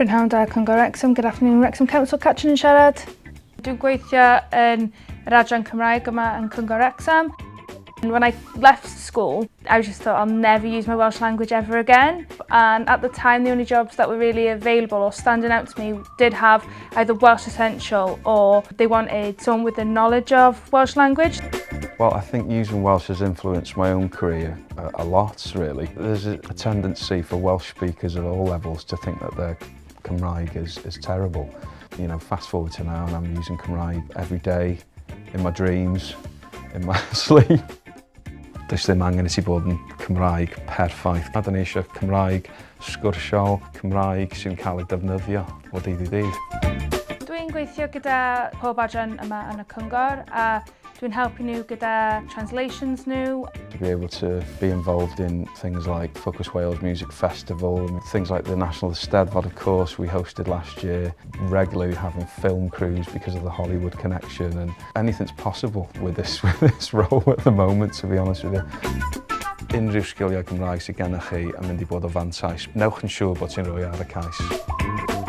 Prynhawn da Cyngor Wrexham, good afternoon Wrexham Council, Catrin yn siarad. Dwi'n gweithio yn yr adran Cymraeg yma yn Cyngor Wrexham. And when I left school, I just thought I'll never use my Welsh language ever again. And at the time, the only jobs that were really available or standing out to me did have either Welsh Essential or they wanted someone with a knowledge of Welsh language. Well, I think using Welsh has influenced my own career a lot, really. There's a tendency for Welsh speakers at all levels to think that their Cymraeg is terrible. Fast forward to now and I'm using Cymraeg every day, in my dreams, in my sleep. Does ddim angen i ti bod yn Cymraeg perffaith. A da ni eisiau Cymraeg sgwrsiol, Cymraeg sy'n cael ei defnyddio o dydd i ddydd. Dwi'n gweithio gyda pob adran yma yn y cyngor a dwi'n helpu nhw gyda translations nhw. To be able to be involved in things like Focus Wales Music Festival, and things like the National Eisteddfod, of course, we hosted last year, regularly having film crews because of the Hollywood connection, and anything's possible with this role at the moment, to be honest with you. Unrhyw sgiliau Gymraeg sydd gennych chi yn mynd i bod o fantais. Newch yn siŵr bod ti'n rhoi ar y cais.